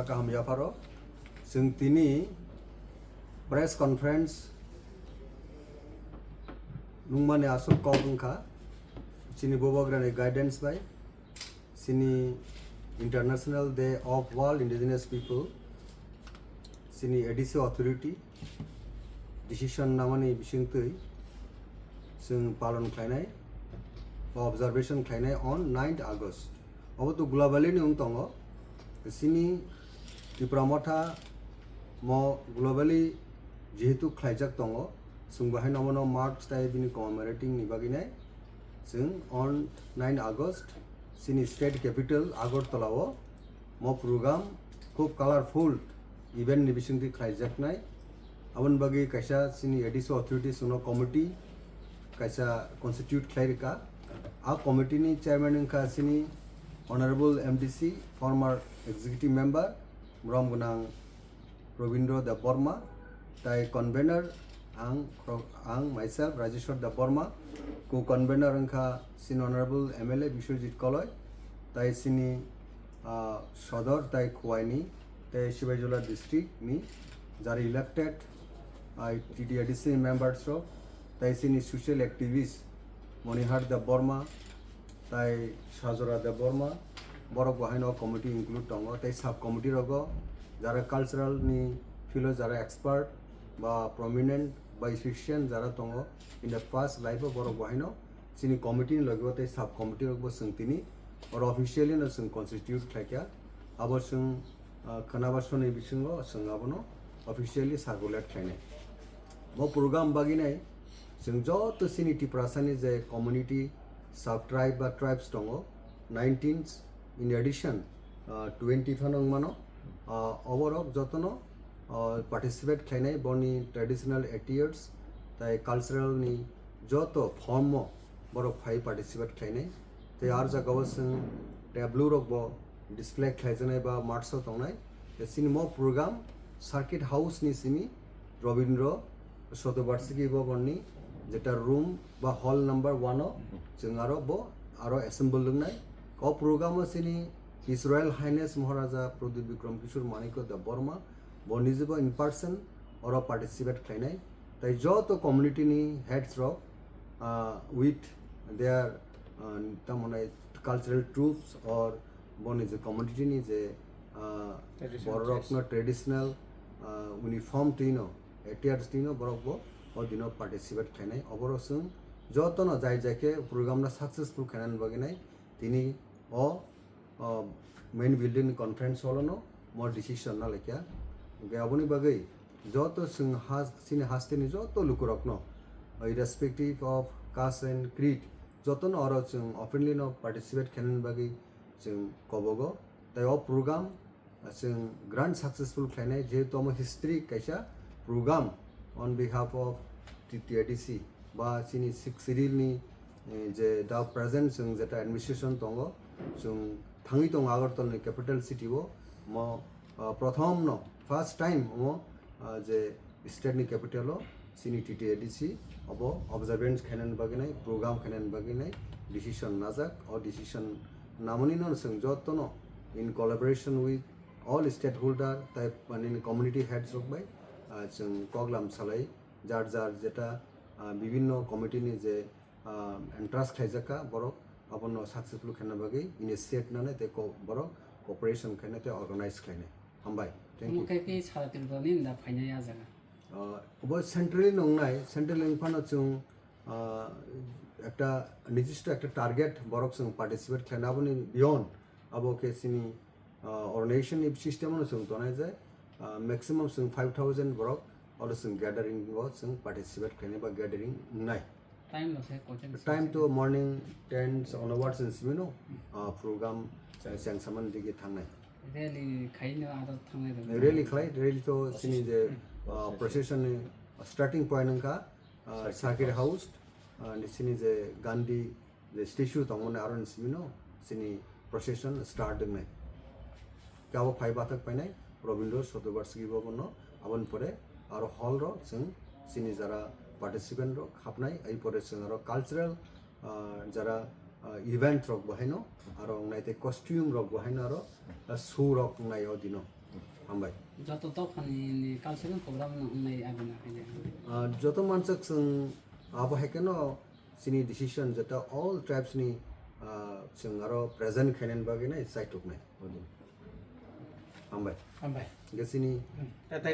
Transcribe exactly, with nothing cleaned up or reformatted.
Kaham yapharo chwng tini press conference nungmani aswk kok wngkha chini Bubagrani guidance bai chini International Day of World Indigenous People chini A D C authority decision namani bisingtwi chwng palon khlainai ba observation khlainai on ninth August. Obo to globally ni wng tongo. Chini Tipra Motha mo globally jehetu khlaijak tongo, chwng bo haino omono mark tai bini commemorating ni bagwi nai chwng on nine August chini state capital Agartala o mo program khub colorful event ni bisingtwi khlaijaknai. Aboni bagwi kaisa chini A D C authorities no committee kaisa constitute khlai rwkha. A committee ni chairman wngkha chini Honorable M D C, former executive member, borom gwnang Robindra Debbarma, tai convener ang, ang myself Rajeshwar Debbarma, co-convener wngkha chini Honorable M L A Biswajit Koloi, tai chini, ah, Sodor tai Khowai ni tei Sibaijala district ni jara elected, ah, T T A D C members rok, tai chini social activist Monihar Debbarma, tai Sajora Debbarma, borok bo haino committee include tongo, tei sub committee rogo jara cultural ni field o jara expert ba prominent ba efficient jara tongo in the past life o, borok bo haino chini committee ni logi o tei sub committee rok bo chwng tini oro officially no chwng constitute khlaikha. Abo chwng, ah, khwnaba soni bisingo chwng abono officially circulate khlainai. Bo program bagwi nai chwng joto chini Tiprasani je community, sub tribe ba tribes tongo, nineteen, in addition, ah, twenty phano wngmano. Ah, oborok jotono, ah, participate khlainai boni traditional attires tai cultural ni joto form o borok phai participate khlainai. Tei ar jagao chwng tableau rok bo display khlaijaknai ba marks o tongnai. Tei chini mo program Circuit House ni simi Robindra Sotobarshiki Bhavan ni jeta room ba hall number one o chwng aro bo aro assemble wngnai. O program o chini His Royal Highness Maharaja Pradyut Bikram Kishore Manikya Debbarma bo nijebo in person oro participate khlainai. Tai joto community ni heads rok, ah, with their, ah, tamoni cultural troupes or boni je community ni je, ah, traditional borok dress. No traditional, ah, uniform twino, attires twino borok bo o dino participate khlainai. Oborok chwng jotono jai jai khe program no successful khainani bagwi nai tini o, o main building ni conference hall o no mo decision na laikha. Hwnkhe aboni bagwi joto chwng ha-, chini hasteni joto lukurokno, irrespective of caste and creed, jotono oro chwng openly no participate khainani bagwi chwng kobogo. Tai o program chwng grand successful khlainai, jehetu omo history kaisa program on behalf of T T A D C ba chini Sixth Schedule ni, eh, je da present chwng jeta administration tongo, chwng thangwi tongo Agartala ni capital city o, mo, ah, prothom no first time omo, ah, je state ni capital o chini T T A D C obo observance khainani bagwi nai, program khainani bagwi nai decision najak. O decision namani no chwng jotono in collaboration with all stakeholder tai, mane, community heads rok bai, ah, chwng koklam salai jar jar jeta, ah, bibinno committee ni je, ah, entrust khlaijak kha borok abono successful khaina bagwi initiate nanai tei ko-, borok cooperation khainai tei organize khlainai. Hambai. Thank you. Omo khe khe sara Tripura ni da phainai a jaga. Ah, obo centrally nongnai, centrally wngphano chwng, ah, ekta nijista ekta target borok chwng participate khlaina, aboni beyond abo khe chini, ah, organization ni system no chwng tonai je, ah, maximum chwng five thousand borok oro chwng gathering o chwng participate khlainai ba gathering wngnai. Time no se kochen time to morning ten onwards in simi no, ah, program chengsaman digi thangnai. Rally khaino aro thangnai rok. Rally khlai, rally to chini je, ah, procession ni starting point wngkha, ah, Circuit House, ah, ni chini je Gandhi je statue tongmani aro ni simi no chini procession start wngnai. Kabo phai bathak painai Rabindra Shatovarshiki Bhavan no, aboni pore aro hall ro chwng chini jara participant rok hapnai, ai pore chwng aro cultural, ah, jara, ah, event rok bo haino aro wngnai tei costume rok bo haino aro, ah, show rok wngnai o dino. Hambai. Joto dophani ni cultural program no wngnai aboni khaidi. Ah, joto mansak chwng abo hai kheno chini decision jeta all tribes ni, ah, chwng aro present khainani bagwi nai chaituknai. Hambai. Hambai. Ge chini Hmm.